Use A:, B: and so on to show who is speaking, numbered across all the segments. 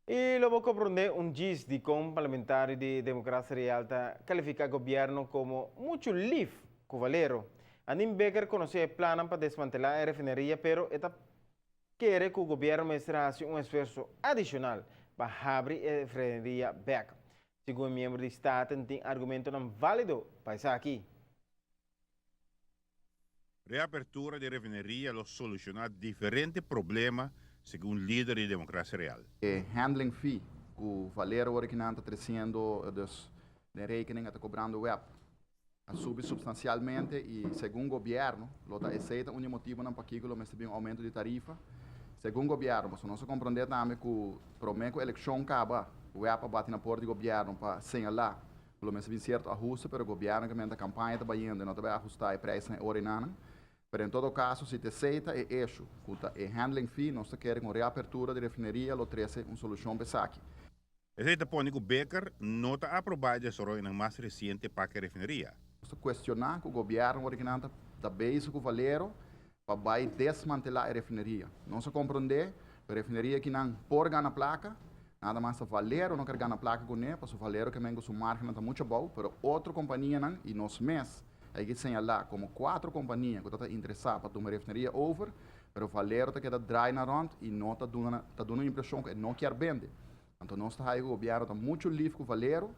A: I lo bo komprondé un djis dikon parlamentario di Democracia Real ta kalifiká gobièrnu komo muchu lif ku Valero. Andin Bikker konosé e plannan pa desmantelá e refineria pero e ta kere ku gobièrnu mester hasi un esfuerso adishonal pa habri e refineria bèk. Segun e miembro di Staten tin argumentonan válido pa esaki.
B: Reapertura di refineria lo solushoná diferente problema, segun lider di Democracia Real.
C: E handling fee ku Valero ora kinan ta tresiendo dus den rekening a ta kobrando web a subi supstansialmente i segun gobièrnu lo ta esei ta un di e motibunan pakiko lo mester bin un oumento di tarifa segun gobièrnu pasobra nos a komprondé tambe ku promé ku elekshon kaba web a bati na por di gobièrnu pa señalá Lo mester bin cierto ahuste, pero gobierno ke menta campaña ta bayendo e no ta bay ahusta e prijsnan e ora enanan. Pero en todo caso si ta esey ta e issue, cu ta e handling fee, nos ta kere cu un reapertura di refineria lo trece un solucion pa esaki.
B: Esey ta pone cu Bikker no ta aproba e desaroyonan mas reciente pa ke refineria.
C: Nos ta cuestiona cu gobierno ora kinan ta ta bezig cu Valero pa bay desmantela e refineria. Nos a comprende cu e refineria kinan por gana placa, nada mas ta Valero no ker gana placa cune, pasobra Valero ke men cu su margennan ta mucho abou, pero otro companianan y nos mes hay ke señala como cuatro compania cu ta ta interesa pa tuma e refineria over, pero Valero ta keda draai nan rond y no ta duna ta duna un impresion cu e no kier bende. Anto nos ta haya cu gobierno ta mucho lief cu Valero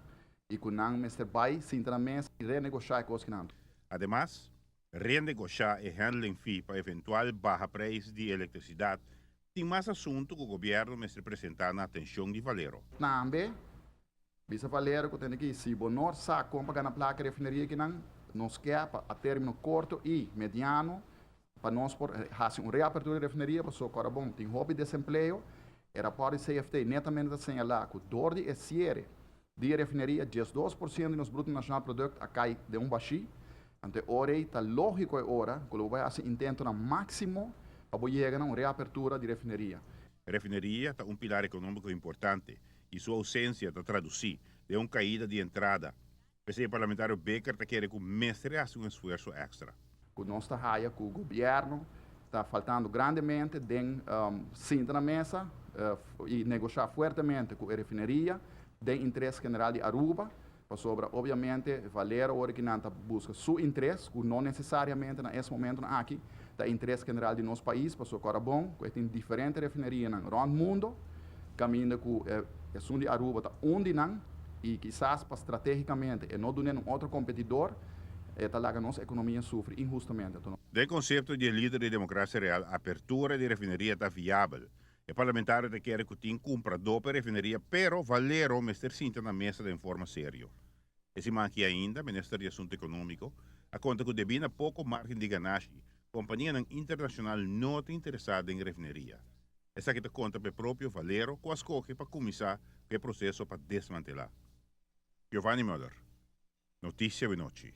C: y cu nan mester bay sinta na mesa y renegosha e cos kinan.
B: Ademas, Renegoshá e handling fee pa eventual baha prijs di elektrisidat tin mas asuntu ku gobièrnu mester presentá na atenshon di Valero.
C: Tambe, bisa Valero ku tende ki si bo no sa kon pa gana plaka e refineria kinan, nos ke pa a término korto i mediano pa nos por hasi un reapertura di refineria pasobra kòrda bon tin hopi desempleo. E rapòrt di CFT netamente ta señalá ku dor di e siere Di e refineria, 12% di nos Bruto Nacional Product a cay den un bashi. Anto e ora ey ta logico e ora cu lo bo bay haci intentonan maximo pa bo yega na un reapertura di refineria.
B: Refineria ta un pilar economico importante y su ausencia ta traduci den un caida di entrada. P'esey e parlamentario Bikker ta kere cu mester haci un esfuerso extra.
C: Cu nos ta haya cu gobierno ta faltando grandemente den sinta na mesa y negosha fuertemente cu e refineria den interes general di Aruba, pasobra obviamente Valero ora ki nan ta busca su interes, cu no necesariamente na es momentonan aki ta interes general di nos pais, pasobra cora bon cu e tin diferente refinerianan rond mundo caminda cu esun di Aruba ta un di nan y kisas pa strategicamente e no dun'e un otro competidor. E ta laga nos ekonomia sufri inhustamente.
B: Den konsepto di e lider di Democracia Real apertura di refineria ta viabel. E parlamentario ta kere ku tin kumpradó pa e refineria pero Valero mester sinta na mesa den forma serio. E siman aki ainda minister di Asunto Ekonómiko a konta ku debí na poko margen di ganashi kompanianan internashonal no ta interesá den refineria. Esaki ta konta pa e propio Valero ku a skohe pa kuminsá ku e proseso pa desmantelá. Giovanni Muller. Noticia Winochi.